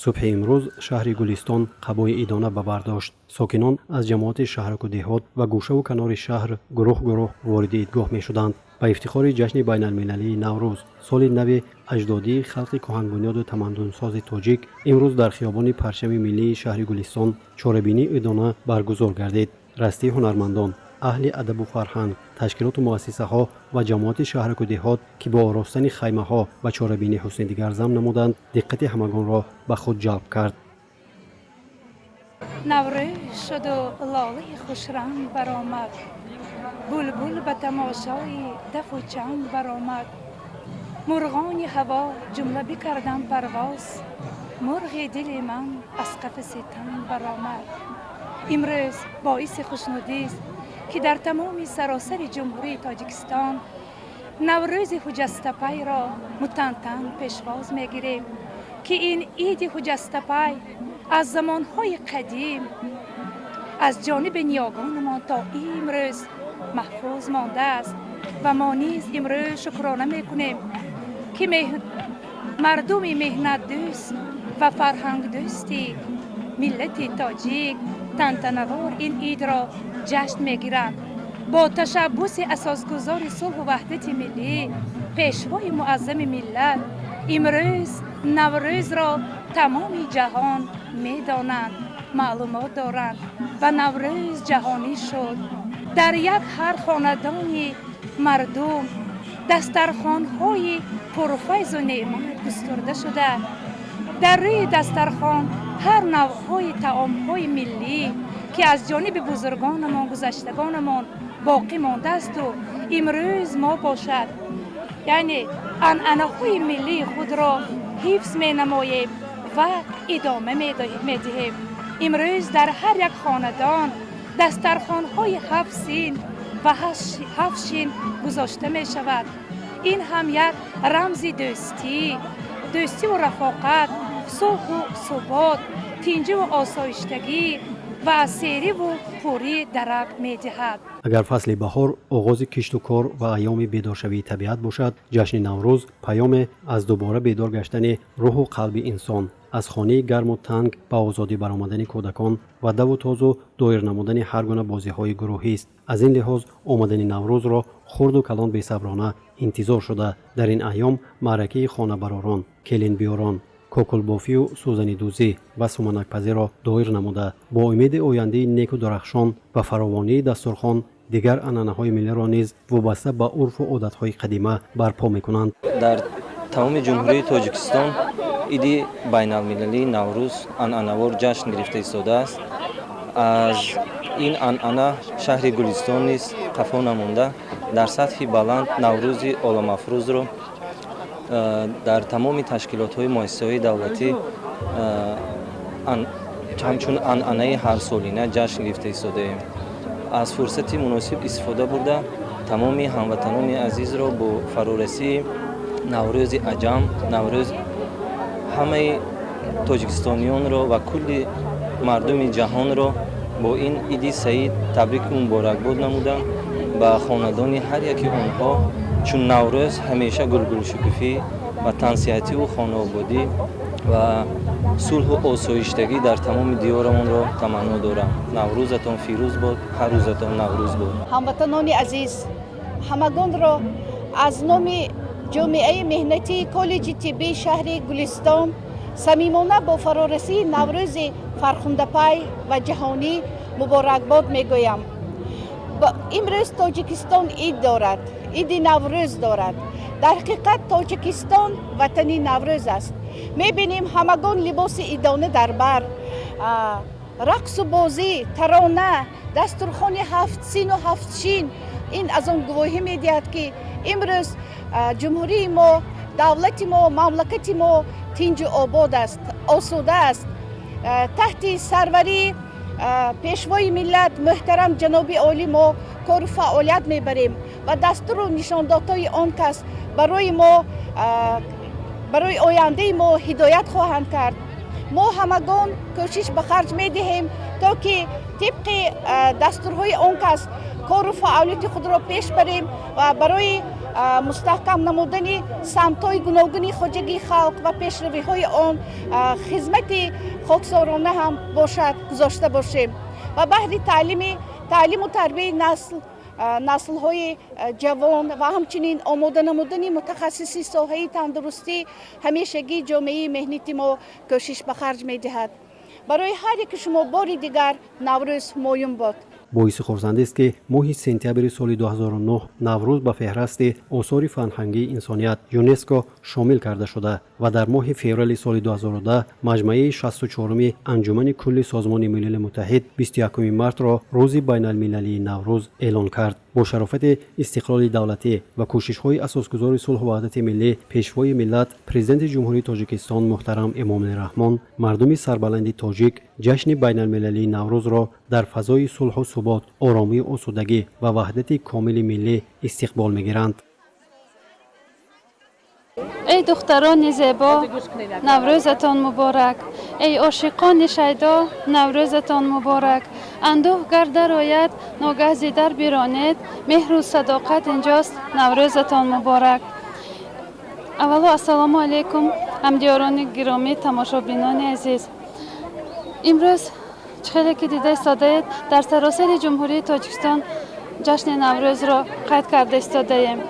Субҳи имрӯз шаҳри Гулистон қабои идона ба бар дошт. Сокинон аз ҷамоати шаҳраку деҳот ва гӯшаву канори шаҳр гурӯҳ гурӯҳ вориди идгоҳ мешуданд. Ба ифтихори ҷашни байналмилалии Наврӯз, соли нави аҷдодии халқи кӯҳанбунёду тамаддунсози тоҷик, имрӯз дар хиёбони Парчами миллии шаҳри Гулистон чорабинии идона баргузор гардид. Растии ҳунармандон, аҳли адабу фарҳанг, ташкилоту муассисаҳо ва ҷамоати шаҳраку деҳот, ки бо оростани хаймаҳо ба чорабинӣ ҳусни дигар зам намуданд, диққати ҳамагонро ба худ ҷалб кард. Наврӯз шуду лолаи хушранг баромад, булбул ба тамошои дафу чанг баромад, мурғони ҳаво ҷумла бикарданд парвоз, мурғи дили ман аз қафаси танг баромад. Имрӯз боиси хушнудист, ки дар тамоми саросари Ҷумҳурии Тоҷикистон Наврӯзи ҳуҷастапайро мутантан пешвоз мегирем, ки ин иди ҳуҷастапай аз замонҳои қадим аз ҷониби ниёгонамон то имрӯз маҳфуз мондааст. Ва мо низ имрӯз шукрона мекунем, ки мардуми меҳнатдӯст ва фарҳангдӯсти миллати тоҷик тантанавор ин идро ҷашн мегиранд. Бо ташаббуси асосгузори сулҳу ваҳдати миллӣ, Пешвои муаззами миллат, имрӯз Наврӯзро тамоми ҷаҳон медонанд, маълумот доранд ва Наврӯз ҷаҳонӣ шуд. Дар як ҳар хонадони мардум дастархонҳои пурфайзу неъмат густурда шуда, дар рӯи дастархон ҳар навъҳои таомҳои миллӣ, ки аз ҷониби бузургонамон, гузаштагонамон боқӣ мондаасту имрӯз мо бошад, яъне анъанаҳои миллии худро ҳифз менамоем ва идома медиҳем. Имрӯз дар ҳар як хонадон дастархонҳои ҳафт син ва ҳафт шин гузошта мешавад. Ин ҳам як рамзи дӯстӣ, дӯстиву рафоқат, сулҳу субот, тинҷиву осоиштагӣ ва сериву пурӣ дарак медиҳад. Агар фасли баҳор оғози кишту кор ва айёми бедоршавии табиат бошад, ҷашни Наврӯз паёме аз дубора бедор гаштани рӯҳу қалби инсон, аз хонаи гарму танг ба озодӣ баромадани кӯдакон ва даву тозу доир намудани ҳар гуна бозиҳои гурӯҳист. Аз ин лиҳоз омадани Наврӯзро хурду калон бесаброна интизор шуда, дар ин айём маъракаи хонабаророн, келинбиёрон, кокулбофию сӯзанидӯзӣ ва суманакпазиро доир намуда, бо умеди ояндаи неку дурахшон ва фаровонии дастурхон, дигар анъанаҳои миллиро низ вобаста ба урфу одатҳои қадима барпо мекунанд. Дар тамоми Ҷумҳурии Тоҷикистон иди байналмилалии Наврӯз анъанавор ҷашн гирифта истодааст. Аз ин анъана шаҳри Гулистон низ қафо намонда, дар сатҳи баланд Наврӯзи оламафрӯзро дар тамоми ташкилотҳои муассисаҳои давлатӣ ҳамчун анъанаи ҳарсолина ҷашн гирифта истодаем. Аз фурсати муносиб истифода бурда, тамоми ҳамватанони азизро бо фарорасии Наврӯзи аҷам, Наврӯз, ҳамаи тоҷикистониёнро ва кулли мардуми ҷаҳонро бо ин иди саид табрику муборакбод намудам. Ба хонадони ҳар яки онҳо чун Наврӯз ҳамеша гулгулшукуфӣ ва тансиҳативу хонаободӣ ва сулҳу осоиштагӣ дар тамоми диёрамонро таманно дорам. Наврӯзатон фирӯз бод, ҳар рӯзатон Наврӯз бод. Ҳамватанони азиз, ҳамагонро аз номи ҷомеаи меҳнатии коллеҷи тиббии шаҳри Гулистон самимона бо фарорасии Наврӯзи фархундапай ва ҷаҳонӣ муборакбод мегӯям. Имрӯз Тоҷикистон ид дорад, иди Наврӯз дорад. Дар ҳақиқат, Тоҷикистон ватани Наврӯз аст. Мебинем, ҳамагон либоси идона дар бар, рақсу бозӣ, тарона, дастурхони ҳафт сину ҳафт шин. Ин аз он гувоҳӣ медиҳад, ки имрӯз ҷумҳурии мо, давлати мо, мамлакати мо тинҷу обод аст, осуда аст. Таҳти сарварии Пешвои миллат муҳтарам ҷаноби олӣ мо кору фаъолият мебарем ва дастуру нишондодҳои он кас барои мо, барои ояндаи мо ҳидоят хоҳанд кард. Мо ҳамагон кӯшиш ба харҷ медиҳем, то ки тибқи дастурҳои он кас Кору фаъолияти худро пеш барем ва барои мустаҳкам намудани самтҳои гуногуни хоҷагии халқ ва пешравиҳои он хизмати хоксорона ҳам бошад гузошта бошем ва баҳри таълиму тарбияи наслҳои ҷавон ва ҳамчунин омода намудани мутахассиси соҳаи тандурустӣ ҳамешагӣ ҷомеаи меҳнати мо кӯшиш ба харҷ медиҳад. Барои ҳар яки шумо бори дигар Наврӯз ҳумоюн бод. Боиси хурсандист, ки моҳи сентябри соли 2009 Наврӯз ба феҳрасти осори фарҳангии инсоният ЮНЕСКО шомил карда шуда ва дар моҳи феврали соли 2010 маҷмаи 64-уми Анҷумани кулли Созмони Милали Муттаҳид 21 мартро Рӯзи байналмилалии Наврӯз эълон кард. Бо шарофати истиқлоли давлатӣ ва кӯшишҳои асосгузори сулҳу ваҳдати миллӣ, Пешвои миллат, Президенти Ҷумҳурии Тоҷикистон муҳтарам Эмомалӣ Раҳмон, мардуми сарбаланди тоҷик ҷашни байналмилалии Наврӯзро дар фазои сулҳу субот, оромию осудагӣ ва ваҳдати комили миллӣ истиқбол мегиранд. Эй духтарони зебо, Наврӯзатон муборак! Эй ошиқони шайдо, Наврӯзатон муборак! Андӯҳ гар дарояд, ногаҳ зи дар биронед, меҳру садоқат инҷост, Наврӯзатон муборак! Аввало, ассалому алайкум, ҳамдиёрони гиромӣ, тамошобинони азиз! Имрӯз чӣ хеле ки дида истодаед, дар саросари Ҷумҳурии Тоҷикистон ҷашни Наврӯзро қайд карда истодаем.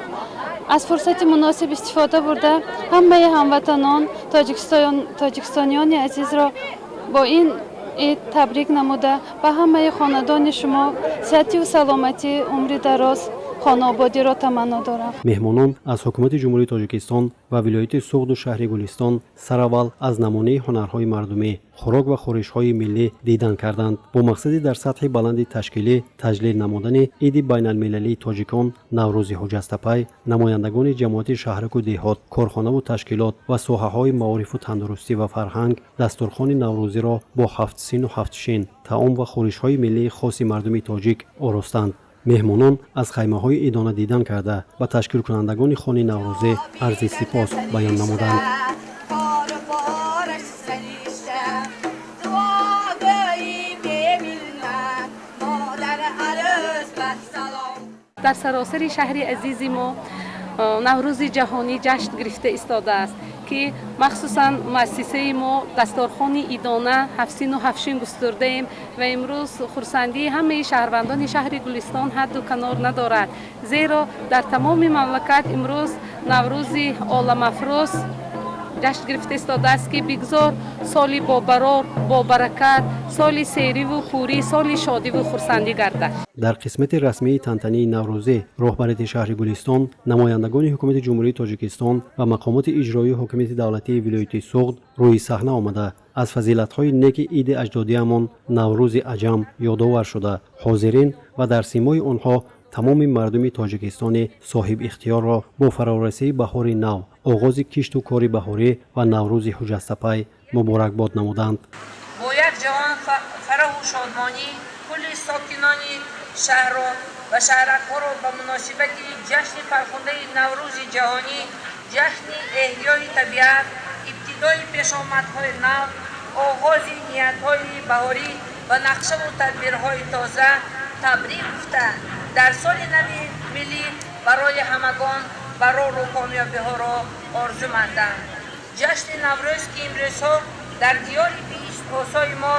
Аз фурсати муносиб истифода бурда, ҳамаи ҳамватанон, тоҷикистониёни азизро бо ин ид табрик намуда, ба ҳамаи хонадони шумо сиҳативу саломатӣ, умри дароз, хонаободиро таманно дорам. Меҳмонон аз Ҳукумати Ҷумҳурии Тоҷикистон ва вилояти Суғду шаҳри Гулистон сараввал аз намунаи ҳунарҳои мардумӣ, хӯрок ва хӯришҳои миллӣ дидан карданд. Бо мақсади дар сатҳи баланди ташкилӣ таҷлил намудани иди байналмилалии тоҷикон, Наврӯзи ҳуҷҷастапай, намояндагони ҷамоати шаҳраку деҳот, корхонаву ташкилот ва соҳаҳои маорифу тандурустӣ ва фарҳанг дастурхони наврӯзиро бо ҳафт сину ҳафт шин, таом ва хӯришҳои миллии хоси мардуми тоҷик оростанд. Меҳмонон аз хаймаҳои идона дидан карда, ба ташкилкунандагони хони наврӯзӣ арзи сипос баён намуданд. Кору бораш саришта, дуогӯи беминнат, модар арӯз ба салом. Дар саросари шаҳри азизи мо Наврӯзи ҷаҳонӣ ҷашн гирифта истодааст, ки махсусан муассисаи мо дасторхони идона ҳафтсину ҳафтшин густурдаем ва имрӯз хурсандии ҳамаи шаҳрвандони шаҳри Гулистон ҳадду канор надорад, зеро дар тамоми мамлакат имрӯз Наврӯзи оламафрӯз ҷашн гирифта истодааст, ки бигзор соли бобарор, бобаракат, соли сериву пурӣ, соли шодиву хурсандӣ гардад. Дар қисмати расмии тантании наврӯзӣ роҳбарияти шаҳри Гулистон, намояндагони Ҳукумати Ҷумҳурии Тоҷикистон ва мақомоти иҷроии ҳокимияти давлатии вилояти Суғд рӯи саҳна омада, аз фазилатҳои неки иди аҷдодиамон, Наврӯзи аҷам, ёдовар шуда, ҳозирин ва дар симои онҳо тамоми мардуми тоҷикистони соҳибихтиёрро бо фарорасии баҳори нав, оғози кишту кори баҳорӣ ва Наврӯзи ҳуҷҷастапай муборакбод намуданд. Бо як ҷаҳон фараҳу шодмонӣ кулли сокинони шаҳрро ва шаҳракҳоро ба муносибати ҷашни фархундаи Наврӯзи ҷаҳонӣ, ҷашни эҳёи табиат, ибтидои пешомадҳои нав, оғози ниятҳои баҳорӣ ва нақшаву тадбирҳои тоза табрик гуфта, дар соли нави миллӣ барои ҳамагон барору комёбиҳоро орзумандам. Ҷашни Наврӯз, ки имрӯзҳо дар диёри биҳиштосои мо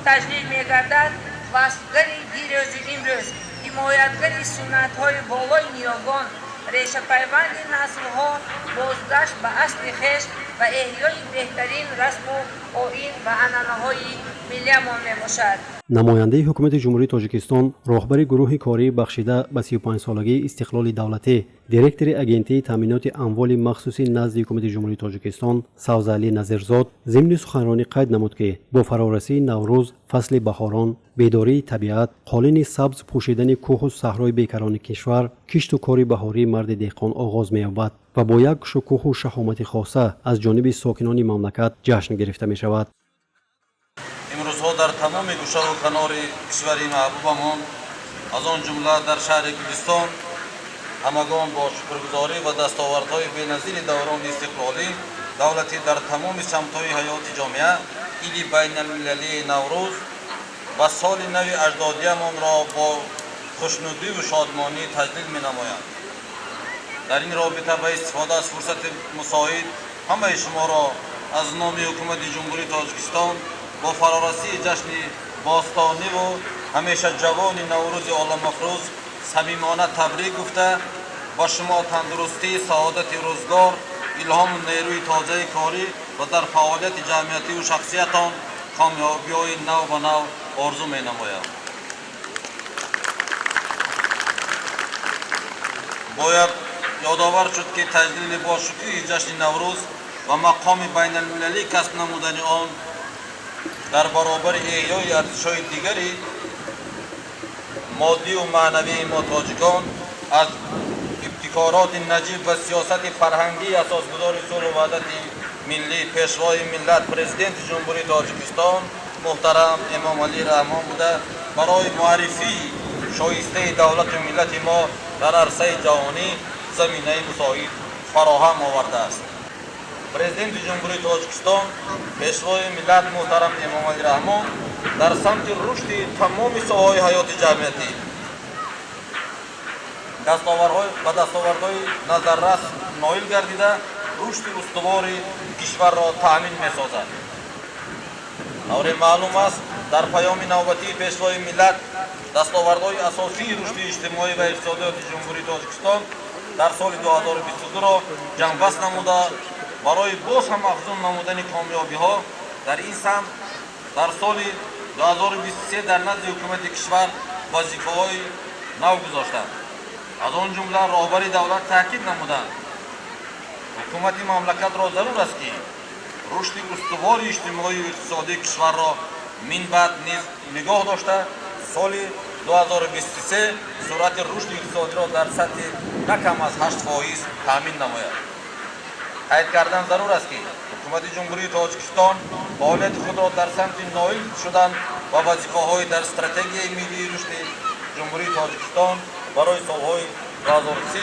таҷлил мегардад, васфгари дирӯзу имрӯз, ҳимоятгари суннатҳои болои ниёгон, решапайванди наслҳо, бозгашт ба асли хеш ва эҳёи беҳтарин расму оин ва анъанаҳои миллиамон мебошад. Намояндаи Ҳукумати Ҷумҳурии Тоҷикистон, роҳбари гурӯҳи корӣ бахшида ба 35-солагии истиқлоли давлатӣ, директори Агентии таъминоти амволи махсуси назди Ҳукумати Ҷумҳурии Тоҷикистон Савзалӣ Назирзод зимни суханронӣ қайд намуд, ки бо фарорасии Наврӯз фасли баҳорон, бедории табиат, қолини сабз пӯшидани кӯҳу саҳрои бекарони кишвар, кишту кори баҳории марди деҳқон оғоз меёбад ва бо як шукӯҳу шаҳомати хоса аз ҷониби сокинони мамлакат ҷашн гирифта мешавад. Имрӯзҳо дар тамоми гӯшаву канори кишвари маҳбубамон, аз он ҷумла дар шаҳри Гулистон, ҳамагон бо шукргузорӣ ва дастовардҳои беназири даврони истиқлолӣ давлатӣ дар тамоми самтҳои ҳаёти ҷомеа иди байналмилалии Наврӯз ва соли нави аҷдодиямонро бо Хушнудиву шодмонӣ таҷлил менамоянд. Дар ин робита ба истифода аз фурсати мусоид ҳамаи шуморо аз номи Ҳукумати Ҷумҳурии Тоҷикистон бо фарорасии ҷашни бостониву ҳамеша ҷавони Наврӯзи оламафрӯз самимона табрик гуфта, ба шумо тандурустӣ, саодати рӯзгор, илҳому нерӯи тозаи корӣ ва дар фаъолияти ҷамъиятиву шахсиятон комёбиҳои нав ба нав орзу менамоям. Бояд ёдовар шуд, ки таҷлили бошукӯҳи ҷашни Наврӯз ва мақоми байналмилалӣ касб намудани он дар баробари эҳёи арзишҳои дигари моддиву маънавии мо тоҷикон аз ибтикороти наҷиб ва сиёсати фарҳангии асосгузори сулҳу ваҳдати миллӣ, Пешвои миллат, Президенти Ҷумҳурии Тоҷикистон муҳтарам Эмомалӣ Раҳмон буда, барои муаррифии шоистаи давлату миллати мо дар арсаи ҷаҳонӣ заминаи мусоид фароҳам овардааст. Президенти Ҷумҳурии Тоҷикистон, Пешвои миллат муҳтарам Эмомалӣ Раҳмон дар самти рушди тамоми соҳаҳои ҳаёти ҷамъиятӣ ба дастовардҳои назаррас ноил гардида, рушди устувори кишварро таъмин месозад. Тавре маълум аст, дар паёми навбатии Пешвои миллат дастовардҳои асосии рушди иҷтимоӣ ва иқтисодиёти Ҷумҳурии Тоҷикистон дар соли 2022-ро ҷамъбаст намуда, барои боз ҳам афзун намудани комёбиҳо дар ин самт дар соли 2023 дар назди ҳукумати кишвар вазифаҳои нав гузоштанд. Аз он ҷумла роҳбари давлат таъкид намуданд, ҳукумати мамлакатро зарур аст, ки рушди устувори иҷтимоию иқтисодии кишварро минбаъд низ нигоҳ дошта, соли 2023 суръати рушди иқтисодиро дар сатҳи на кам аз 8% таъмин намояд. Қайд кардан зарур аст, ки Ҳукумати Ҷумҳурии Тоҷикистон фаъолияти худро дар самти ноил шудан ба вазифаҳои дар Стратегияи миллии рушди Ҷумҳурии Тоҷикистон барои солҳои 2030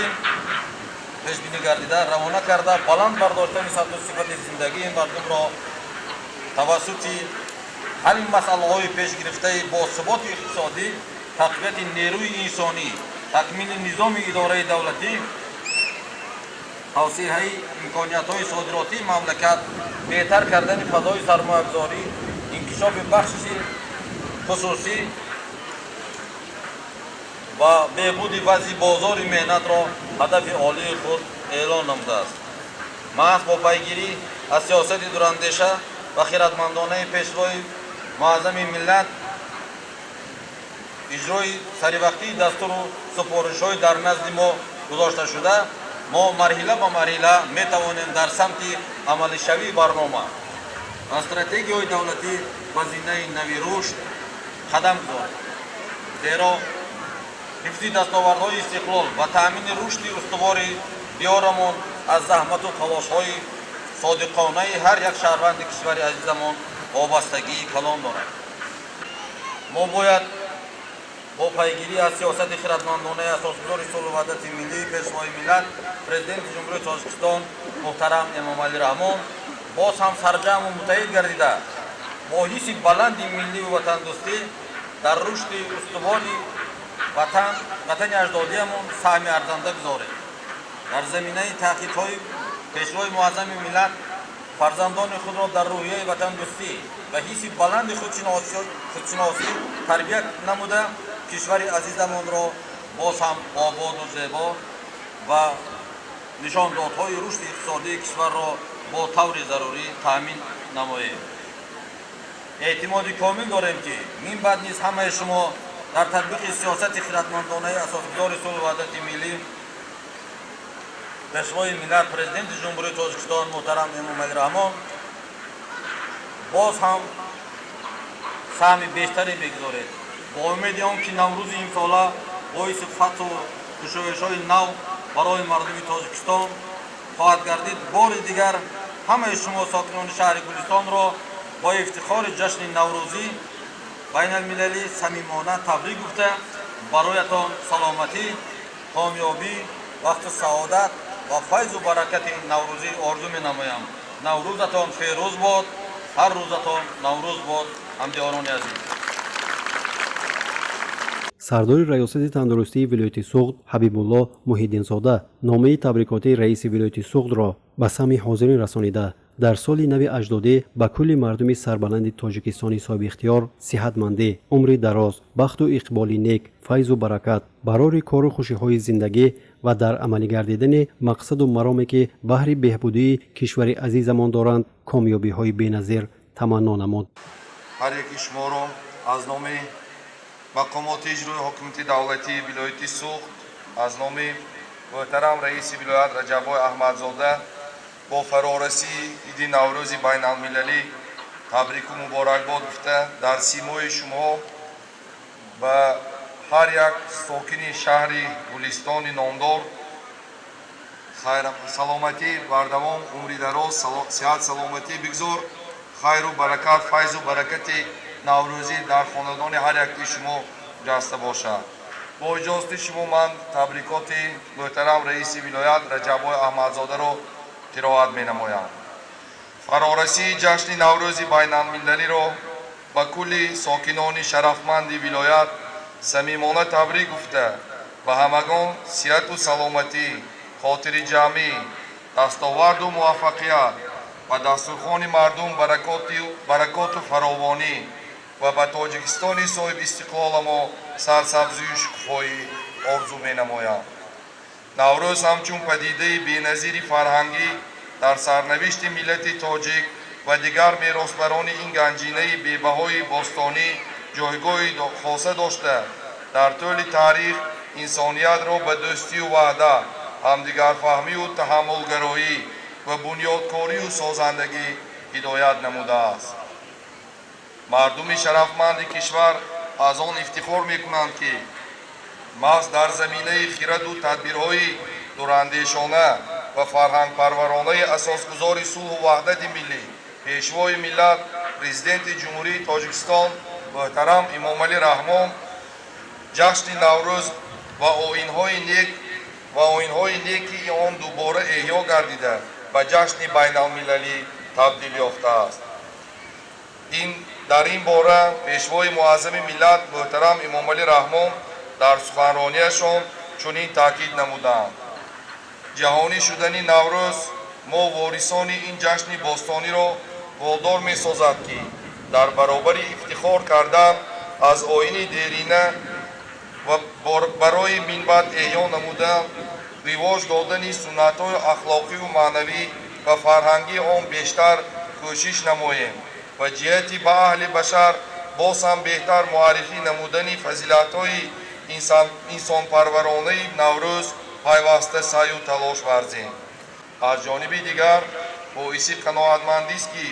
пешбинӣ гардида равона карда, баланд бардоштани сатҳу сифати зиндагии мардумро тавассути ҳалли масъалаҳои пешгирифтаи босуботи иқтисодӣ, тақвияти нерӯи инсонӣ, такмили низоми идораи давлатӣ, тавсеаи имкониятҳои содиротии мамлакат, беҳтар кардани фазои сармоягузорӣ, инкишофи бахши хусусӣ ва беҳбуди вазъи бозори меҳнатро ҳадафи олии худ эълон намудааст. Маҳз бо пайгирӣ аз сиёсати дурандеша ва хиратмандонаи Пешвои муаззами миллат, иҷрои саривақтии дастуру супоришҳои дар назди мо гузошташуда, мо марҳила ба марҳила метавонем дар самти амалишавии барнома ва стратегияҳои давлатӣ ба зинаи нави рушд қадам гузорем. Зеро ҳифзи дастовардҳои истиқлол ва таъмини рушди устувори диёрамон аз заҳмату талошҳои содиқонаи ҳар як шаҳрванди кишвари азизамон вобастагии калон дорад. Мо бояд бо пайгирӣ аз сиёсати хиратмандонаи асосгузори сулҳу ваҳдати миллӣ, Пешвои миллат, Президенти Ҷумҳурии Тоҷикистон муҳтарам Эмомалӣ Раҳмон боз ҳам сарҷамъу муттаҳид гардида, бо ҳисси баланди милливу ватандӯстӣ дар рушди устувори ватани аҷдодиямон саҳми арзанда гузорем. Дар заминаи таъкидҳои Пешвои муаззами миллат фарзандони худро дар рӯҳияи ватандӯстӣ ва ҳисси баланди худшиносӣ тарбия намуда, кишвари азизамонро боз ҳам ободу зебо ва нишондодҳои рушди иқтисодии кишварро бо таври зарурӣ таъмин намоем. Эътимоди комил дорем, ки минбаъд низ ҳамаи шумо дар татбиқи сиёсати хиратмандонаи асосгузори сулҳу ваҳдати миллӣ, Пешвои миллат, Президенти Ҷумҳурии Тоҷикистон муҳтарам Эмомалӣ Раҳмон боз ҳам саҳми бештаре мегузоред. Бо умеди он ки Наврӯзи имсола боиси фатҳу кушоишҳои нав барои мардуми Тоҷикистон хоҳад гардид, бори дигар ҳамаи шумо сокинони шаҳри Гулистонро бо ифтихори ҷашни наврӯзӣ байналмилалӣ самимона табрик гуфта, бароятон саломатӣ, комёбӣ, вақту саодат ва файзу баракати наврӯзӣ орзу менамоям. Наврӯзатон ферӯз бод, ҳар рӯзатон Наврӯз бод, ҳамдиёрони азиз. Сардори Раёсати тандурустии вилояти Суғд Ҳабибулло Муҳиддинзода номаи табрикотии раиси вилояти Суғдро ба самъи ҳозирин расонида, дар соли нави аҷдодӣ ба кулли мардуми сарбаланди Тоҷикистони соҳибихтиёр сиҳатмандӣ, умри дароз, бахту иқболи нек, файзу баракат, барори кору хушиҳои зиндагӣ ва дар амалигардидани мақсаду мароме, ки баҳри беҳбудии кишвари азизамон доранд, комёбиҳои беназир таманно намуд. Ҳар яки шуморо аз номи мақомоти иҷрои ҳокимияти давлатии вилояти Суғд, аз номи муҳтарам раиси вилоят Раҷаббой Аҳмадзода бо фарорасии иди Наврӯзи байналмилалӣ табрику муборакбод гуфта, дар симои шумо ба ҳар як сокини шаҳри Гулистони номдор саломатӣ, бардавом, умри дароз, сиҳат, саломатӣ, бигзор хайру баракат, файзу баракати наврӯзӣ дар хонадони ҳар яки шумо ҷаста бошад. Бо иҷозати шумо ман табрикоти муҳтарам раиси вилоят Раҷаббой Аҳмадзодаро қироат менамоям. Фарорасии ҷашни Наврӯзи байналмилалиро ба кулли сокинони шарафманди вилоят самимона табрик гуфта, ба ҳамагон сиҳату саломатӣ, хотириҷамъӣ, дастоварду муваффақият, ба дастурхони мардум баракоту фаровонӣ ва ба Тоҷикистони соҳибистиқлоламо сарсабзию шукуфоӣ орзу менамоям. Наврӯз ҳамчун падидаи беназири фарҳангӣ дар сарнавишти миллати тоҷик ва дигар меросбарони ин ганҷинаи бебаҳои бостонӣ ҷойгоҳи хоса дошта, дар тӯли таърих инсониятро ба дӯстию ваҳдат, ҳамдигарфаҳмию таҳаммулгароӣ ва бунёдкорию созандагӣ ҳидоят намудааст. Мардуми шарафманди кишвар аз он ифтихор мекунанд, ки маҳз дар заминаи хираду тадбирҳои дурандешона ва фарҳангпарваронаи асосгузори сулҳу ваҳдати миллӣ, Пешвои миллат, Президенти Ҷумҳурии Тоҷикистон муҳтарам Эмомалӣ Раҳмон ҷашни Наврӯз ва оинҳои неки он дубора эҳё гардида, ба ҷашни байналмилалӣ табдил ёфтааст. Дар ин бора Пешвои муаззами миллат муҳтарам Эмомалӣ Раҳмон дар суханронияшон чунин таъкид намуданд: «Ҷаҳонӣ шудани Наврӯз мо, ворисони ин ҷашни бостониро, водор месозад, ки дар баробари ифтихор кардан аз оини дерина ва барои минбаъд эҳё намуда ривоҷ додани суннатҳои ахлоқиву маънавӣ ва фарҳангии он бештар кӯшиш намоем ва ҷиҳати ба аҳли башар боз ҳам беҳтар муаррифӣ намудани фазилатҳои инсонпарваронаи Наврӯз пайваста саъю талош варзем. Аз ҷониби дигар, боиси қаноатмандист, ки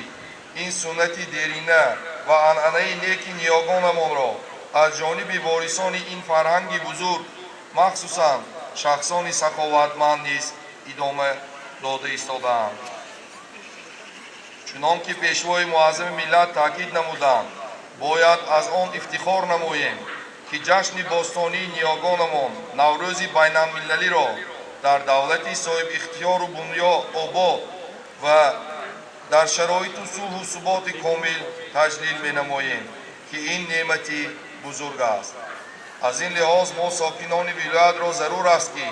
ин суннати дерина ва анъанаи неки ниёгонамонро аз ҷониби ворисони ин фарҳанги бузург, махсусан шахсони саховатманд низ идома дода истодаанд. Чунон ки Пешвои муаззами миллат таъкид намуданд, бояд аз он ифтихор намоем, ки ҷашни бостонии ниёгонамон Наврӯзи байналмилалиро дар давлати соҳибихтиёру обод ва дар шароиту сулҳу суботи комил таҷлил менамоем, ки ин неъмати бузург аст. Аз ин лиҳоз мо, сокинони вилоятро, зарур аст, ки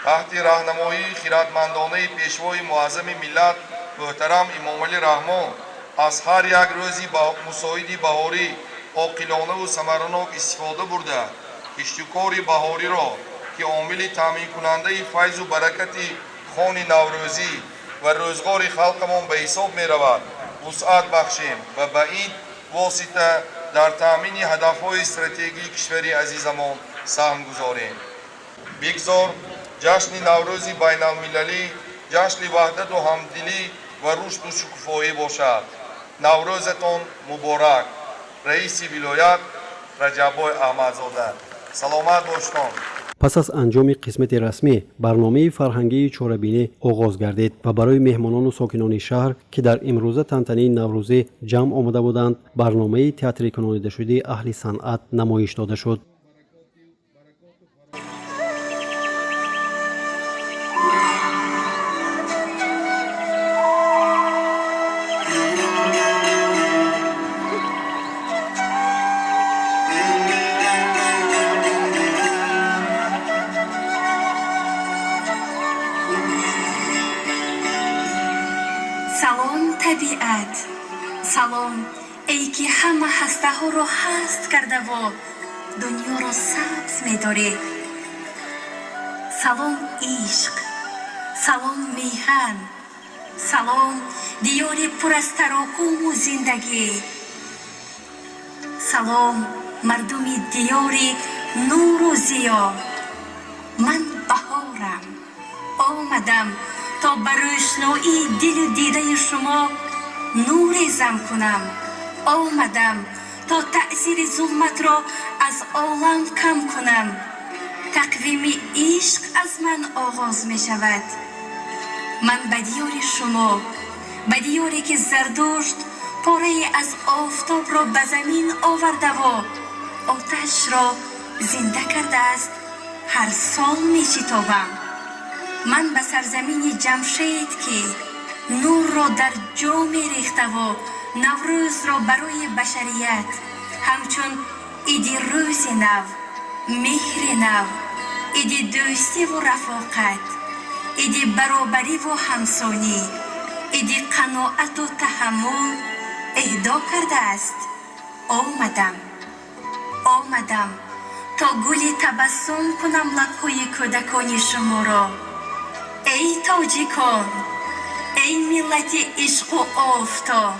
таҳти раҳнамоии хиратмандонаи Пешвои муаззами миллат муҳтарам Эмомалӣ Раҳмон аз ҳар як рӯзи мусоиди баҳорӣ оқилонаву самаранок истифода бурда, киштукори баҳориро, ки омили таъминкунандаи файзу баракати хони наврӯзӣ ва рӯзғори халқамон ба ҳисоб меравад, вусъат бахшем ва ба ин восита дар таъмини ҳадафҳои стратегии кишвари азизамон саҳм гузорем. Бигзор ҷашни Наврӯзи байналмилалӣ ҷашни ваҳдату ҳамдилӣ ва рушду шукуфоӣ бошад. Наврӯзатон муборак!» Раиси вилоят Раҷаббой Аҳмадзода. Саломат боштон. Пас аз анҷоми қисмати расмӣ барномаи фарҳангии чорабинӣ оғоз гардид ва барои меҳмонону сокинони шаҳр, ки дар имрӯза тантанаи наврӯзӣ ҷамъ омада буданд, барномаи театрикунонидашудаи аҳли санъат намоиш дода шуд. Салом, табиат! Салом, эй ки ҳама ҳастаҳоро ҳаст кардаву дунёро сабз медорӣ. Салом, ишқ! Салом, меҳан! Салом, диёри пур аз тарокуму зиндагӣ! Салом, мардуми диёри нуру зиё! Ман баҳорам. Омадам, то ба рӯшноии дилу дидаи шумо нуре зам кунам. Омадам, то таъсири зулматро аз олам кам кунам. Тақвими ишқ аз ман оғоз мешавад. Ман ба диёри шумо, ба диёре ки Зардушт порае аз офтобро ба замин овардаву оташро зинда кардааст, ҳар сол мешитобам. Ман ба сарзамини Ҷамшед, ки нурро дар ҷо мерехтаву Наврӯзро барои башарият ҳамчун иди рӯзи нав, меҳри нав, иди дӯстиву рафоқат, иди баробариву ҳамсонӣ, иди қаноату таҳаммул эҳдо кардааст, омадам. Омадам, то гули табассум кунам лабҳои кӯдакони шуморо. Эй тоҷикон, эй миллати ишқу офтоб,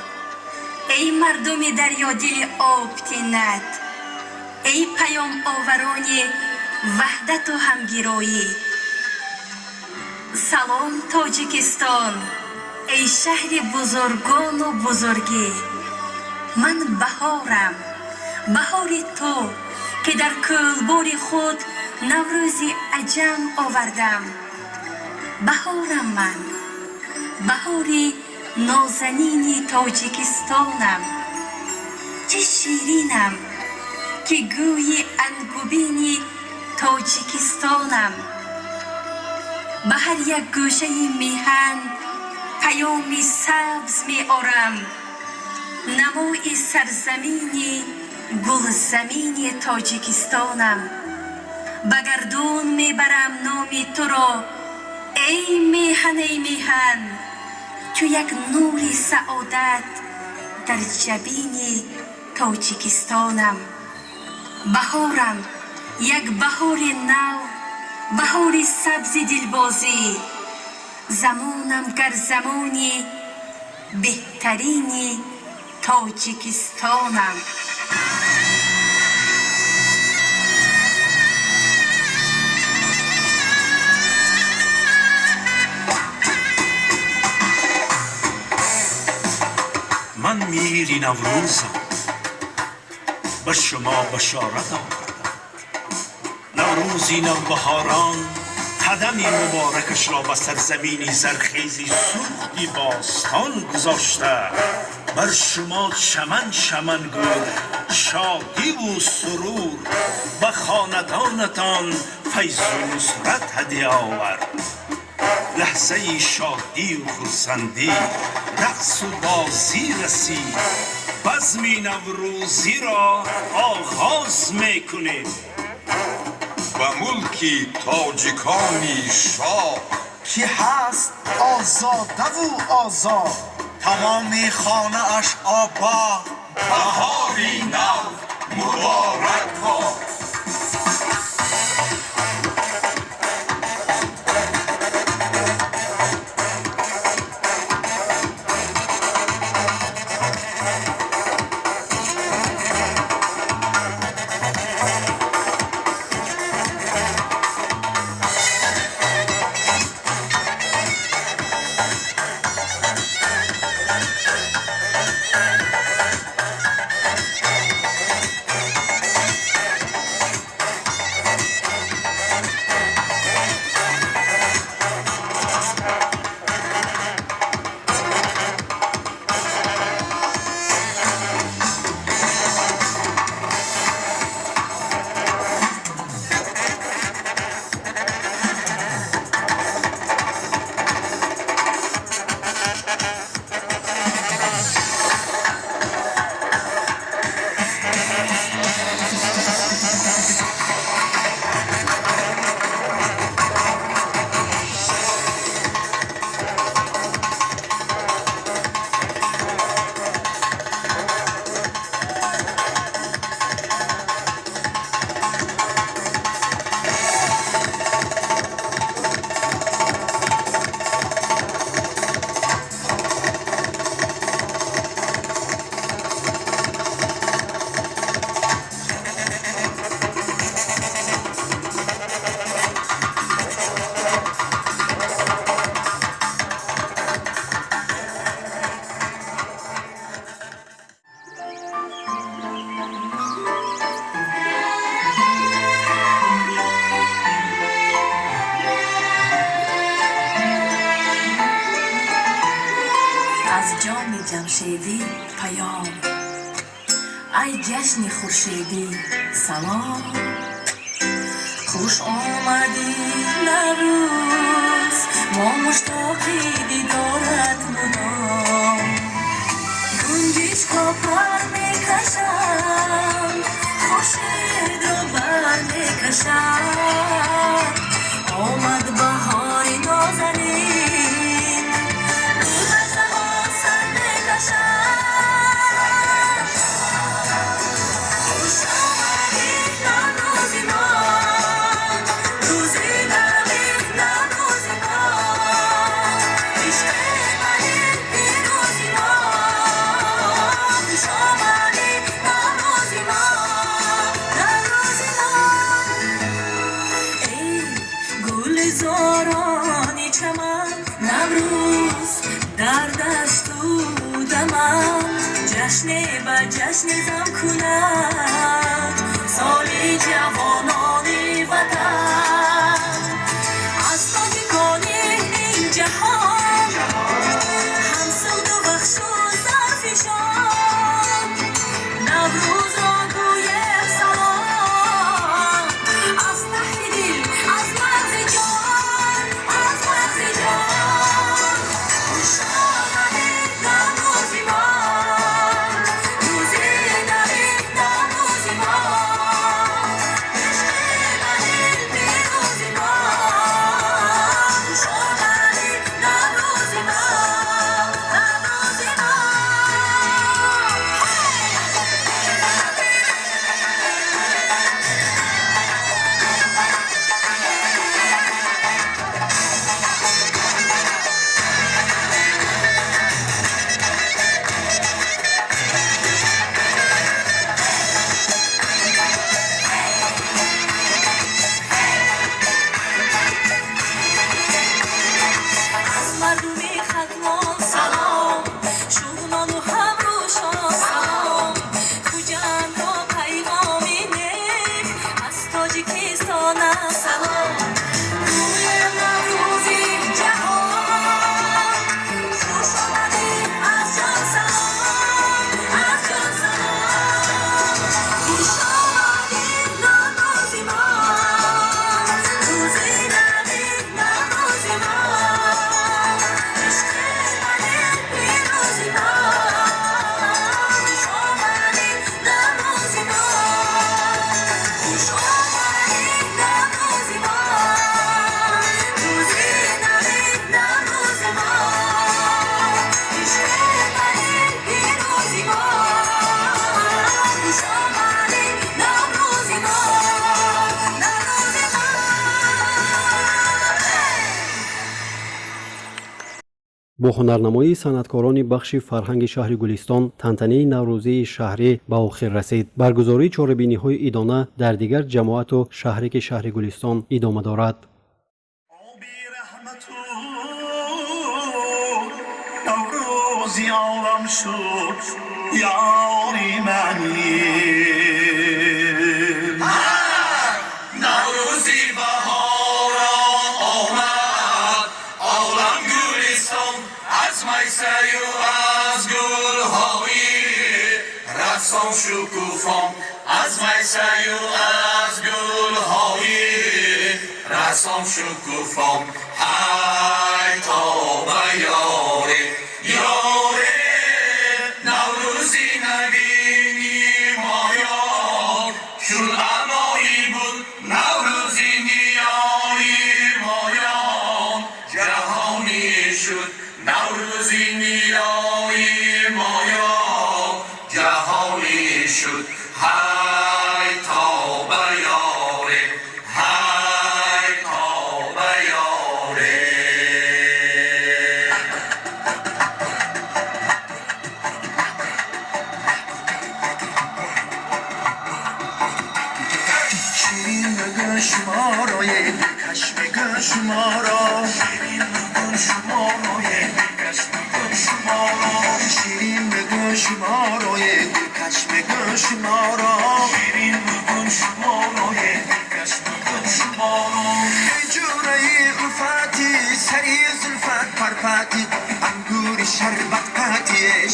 эй мардуми дарёдили обтинат, эй паёмоварони ваҳдату ҳамгироӣ. Салом, Тоҷикистон, эй шаҳри бузургону бузургӣ! Ман баҳорам, баҳори ту, ки дар кӯлбори худ Наврӯзи аҷам овардам. Баҳорам ман, баҳори нозанини Тоҷикистонам. Чӣ ширинам, ки гӯи ангубини Тоҷикистонам. Ба ҳар як гӯшаи меҳан паёми сабз меорам, намои сарзамини гулзамини Тоҷикистонам. Ба гардун мебарам номи туро, эй меҳан, эй меҳан, чу як нури саодат дар ҷабини Тоҷикистонам. Баҳорам, як баҳори нав, баҳори сабзи дилбозӣ. Замонам гар замони беҳтарини Тоҷикистонам. Ман мири Наврӯзам, ба шумо башорат овардам. Наврӯзи навбаҳорон қадами муборакашро ба сарзамини зархези Суғди бостон гузошта, бар шумо чаман чаман гул, шодиву сурур, ба хонадонатон файзу нусрат ҳадя овард. Лаҳзаи шодию хурсандӣ, рақсу бозӣ расид. Базми наврӯзиро оғоз мекунем. Ба мулки тоҷикони шоҳ, ки ҳаст озодаву озод, тамоми хонааш обод, баҳори нав муборак бод. Аз ҷоми Ҷамшедӣ паём, ай ҷашни хуршедӣ салом. Хуш омадӣ, Наврӯз, мо муштоқи дидорат мудом. Гунҷишко пар мекашам, хуршедро бар мекашам. Омад баҳори нозанин, гулбарзаҳо сар мекашам. Хуш омадӣ, Наврӯзи мо, рӯзи нави Наврӯзи мо, ишқи мани пирӯзи мо. Хуш омадӣ, Наврӯзи мо, Наврӯзи мо. Эй гулзорони чаман, Наврӯз дар дашту даман, ҷашне ба ҷашне зам кунад соли ҷавонони ватан. Аз тоҷикони ин ҷаҳон ҳамсуду бахшу зарфишон, Наврӯзро гӯем салом аз таҳти дил, аз мағзи ҷон, аз мағзи ҷон. Хуш омадед, Наврӯзи мо, рӯзи нави Наврӯзи мо, ишқи ба дил пирӯзи мо. Хуш омадед, Наврӯзи мо, Наврӯзи мо. Аз мардуми Хатлон салом, шуғнону ҳамрӯшон салом, Хуҷандро пайғоми нек аз Тоҷикистонам салом. Гӯем Наврӯзи ҷаҳон, хуш омадӣ, аз ҷон салом, аз ҷон салом. Хуш омадӣ, Наврӯзи мо, рӯзи нави Наврӯзи мо, ишқи ба дил пирӯзи мо. Хуш омадӣ, Наврӯзи мо, хуш омадӣ, Наврӯзи мо, рӯзи нави Наврӯзи мо, ишқи ба дил пирӯзи мо. Хуш омадӣ, Наврӯзи мо, Наврӯзи мо. Бо ҳунарнамоии санъаткорони бахши фарҳанги шаҳри Гулистон тантанаи наврӯзии шаҳрӣ ба охир расид. Баргузории чорабиниҳои идона дар дигар ҷамоату шаҳре ки шаҳри Гулистон идома дорад. Оби раҳмату Наврӯзи олам шуд ёри мани. Наврӯзи баҳорон омад, олам гулистон аз майсаю аз гулҳои рақсон шукуфон, аз майсаю аз гулҳои рақсон шукуфон. Ҳай тоба ёре, ёре, Наврӯзи навини моён, чун анои буд Наврӯзи ниёи моён, ҷаҳонӣ шуд Наврӯзи ниёи моён, ҷаҳонӣ шуд. Ҳай тоба ёре, ҳай тоба ёре. Ширин мегӯ шуморо, дилкаш мегӯ шуморо, ширин мегӯ шуморо, дилкаш мегӯ шуморо, ширин мегӯ шуморо, дилкаш мегӯ шуморо, ширин мегӯ шуморо, дилкаш мегӯ шуморо. Эй ҷураи улфати, сари зулфат парпати, ангури шарбат.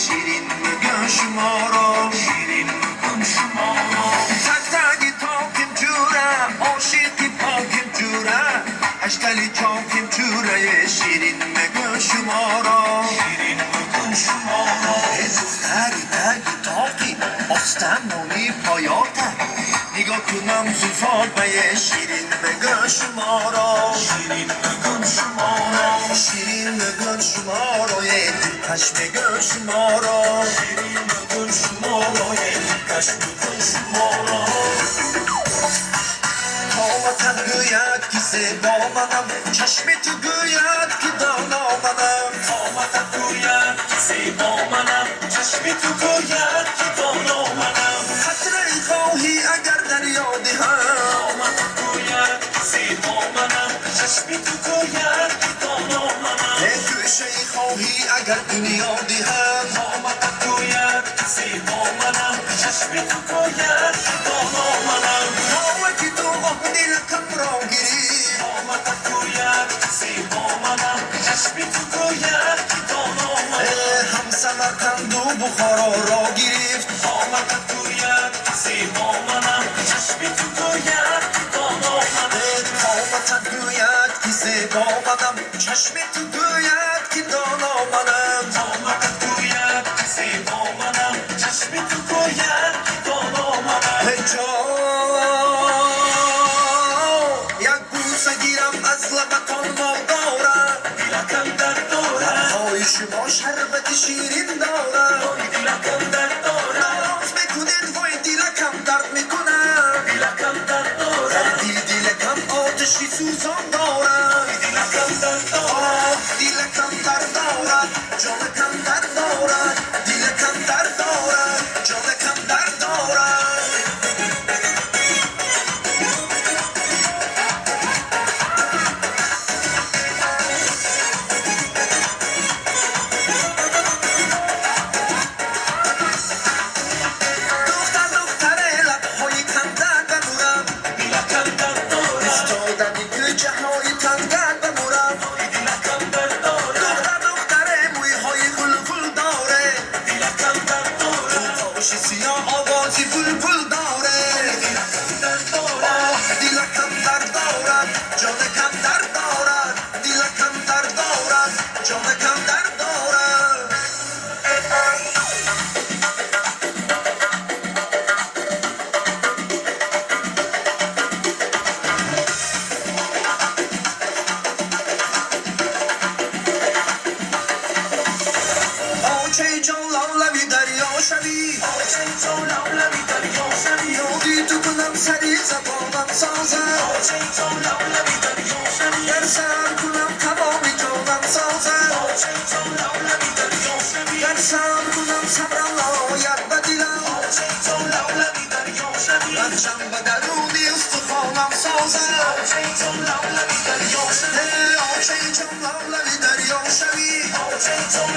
Ширин мегӯн шуморо, ширин мегӯн шуморо. Так таги токим ҷура, ошиқи поким ҷура, ҳаштали чоким ҷурае, ширин мегӯн шуморо, ширин мегӯн шуморо. Духтари таги тоқи останони поёта, нигоҳ кунам зулфот бае, ширин мегӯн шуморо, ширин мегӯн шуморо. Ширин мегӯн шуморо, е дилкаш мегӯн шуморо, ширин мегӯн шуморо, е дилкаш мегӯн шуморо. Қоматат гӯяд, ки зебо манам, чашми ту гӯяд, ки доно манам. Қоматат гӯяд, ки зебо манам, чашми ту гӯяд, ки доно манам. Қатраи хоҳӣ агар дарё диҳам, қоматат гӯяд, ки зебо манам, чашми ту гӯяд, ки доно манам. Гӯшаи хоҳӣ агар дунё диҳам, қоматат гӯяд, ки зебо манам, чашми ту гӯяд, ки доно манам. Ҳоваки ту оҳ дилакамро гирифт, қоматат гӯяд, ки зебо манам, чашми ту гӯяд, ки доно манам. Ҳам Самарқанду Бухороро гирифт, қоматат гӯяд, ки зебо манам, чашми ту гӯяд, ки доно манам. Қоматат гӯяд, ки зебо манам, чашми ту гӯяд, ки доно манам. Қоматат гӯяд, ки зебо манам, чашми ту гӯяд, ки доно манам. Ҷон, як бӯса гирам аз лабатон модорам, дилакам дард дорад. Лабҳои шумо шарбати ширин дорад, вой дилакам дард дорад. Ноз мекунед, вой дилакам дард мекунад, дилакам дард дорад. Дарди дилакам оташи сӯзон дорад, вой дилакам дард дорад. Дилакам дард дорад, ҷонакам дард дорад, дилакам дард дорад, ҷонакам дард дорад. Духтар, духтаре, лабҳои кандак бамурам, дилакам дард дорад. Истодани кӯчаҳои тангак бамурам, дилакам дард дорад. Духтар, духтаре, мӯйҳои ғулғул доре, дилакам дард дорад. Қоши сиёҳ овози булбул доре, дилакам дард дорад. Дилакам дард дорад, ҷонакам дард дорад, дилакам дард дорад, ҷонакам дард дорад. Очей ҷон, лавлави дарё шавӣ, очей ҷон, лавлави дарё шавӣ. Ёди ту кунам, сари забонам созад, очей ҷон, лавлави дарё шавӣ. Дар сар кунам, тамоми ҷонам созад, очей ҷон, лавлави дарё шавӣ. Дар сар кунам, сабрам ояд ба дилам, очей ҷон, лавлави дарё шавӣ. Рахшам ба даруни устухонам созад, очей ҷон, лавлави дарё шавӣ. Очей ҷон, лавлави дарё шавӣ, очей ҷон.